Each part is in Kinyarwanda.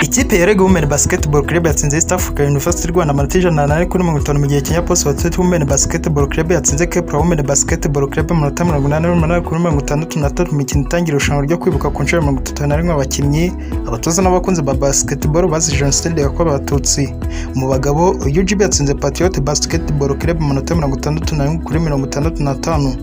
Ikipe ya REG Women Basketball Club yatsinze East Africa University Rwanda amanota 104-50, mu gihe Kenya Post Authority Women Basketball Club yatsinze Kepler Women Basketball Club amanota 88-63 mu mikino itangira irushanwa ryo kwibuka ku nshuro ya 31 abakinnyi, abatoza n'abakunzi ba basketball bazize Jenoside yakorewe Abatutsi. Mu bagabo, UGB yatsinze Patriot Basketball Club amanota 61-65.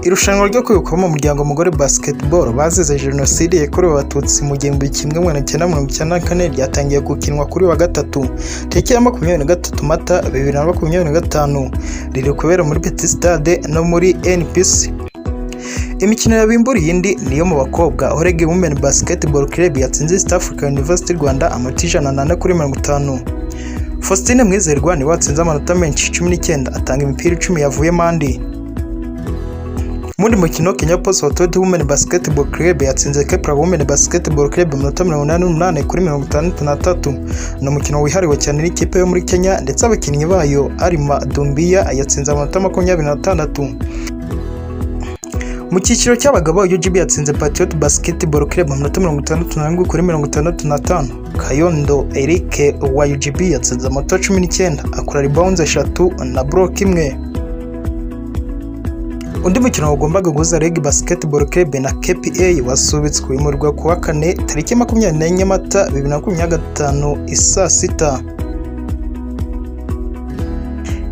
Irushanwa ryo kwibuka mu muryango mugari basketball bazize Jenoside yakorewe Abatutsi mu 1994 ryatangiye gukinwa kuri wa gatatu tariki ya 23 Mata 2025, riri kubera muri Petit Stade no muri NPC. Imikino yabimburiye indi niyo mu bakobwa, aho REG Women Basketball Club yatsinze East Africa University Rwanda amanota 104-50. Faustine Mwizerwa niwe watsinze amanota menshi 19, atanga imipira 10 yavuyemo andi. Mu wundi mukino, Kenya Post Authority Women Basketball Club yatsinze Kepler Women Basketball Club amanota 88-63. Ni umukino wihariwe cyane n'ikipe yo muri Kenya ndetse abakinnyi bayo Arima Dumbiya yatsinze amanota 26. Mu cyiciro cy'abagabo, UGB yatsinze Patriot Basketball Club amanota 67-65. Kayondo Eric wa UGB yatsinze amanota 19, akora rebounds eshatu na block imwe. Undi mukino wagombaga guhuza REG Basketball Club na KPA wasubitswe, wimurirwa ku wa kane tariki 24 Mata 2025 i saa sita.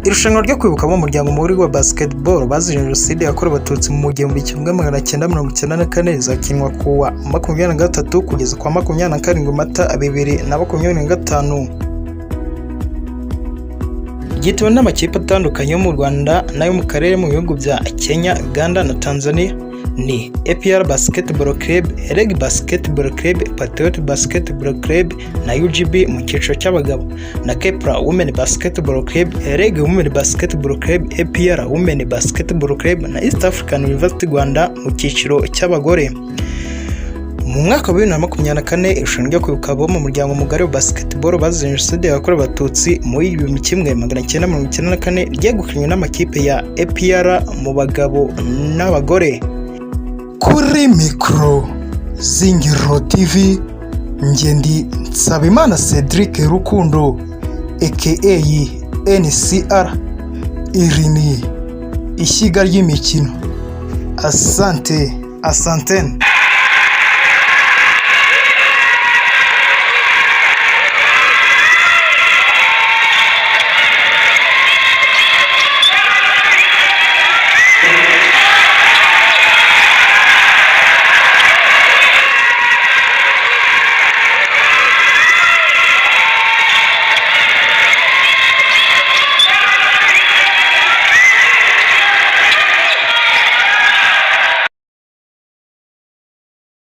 Irushanwa ryo kwibuka mu muryango mugari wa basketball bazize Jenoside yakorewe Abatutsi mu 1994 rizakinwa ku wa 23 kugeza ku wa 27 Mata 2025. Ryitewe n'amakipe atandukanye yo mu Rwanda n'ayo mu karere mu bihugu bya Kenya, Uganda na Tanzania. Ni APR Basketball Club, REG Basketball Club, Patriot Basketball Club na UGB mu cyiciro cy'abagabo, na Kepler Women Basketball Club, REG Women Basketball Club, APR Women Basketball Club na East African University Rwanda mu cyiciro cy'abagore. Mu mwaka wa 2024, irushanwa ryo kwibuka abo mu muryango mugari wa basketball bazize Jenoside yakorewe Abatutsi muri 1994 ryegukanywe n'amakipe ya APR mu bagabo n'abagore. Kuri mikoro Zingiro TV, njye ndi Nsabimana Cedric Rukundo aka NCR. Iri ni ishyiga ry'imikino. Asante, asantene.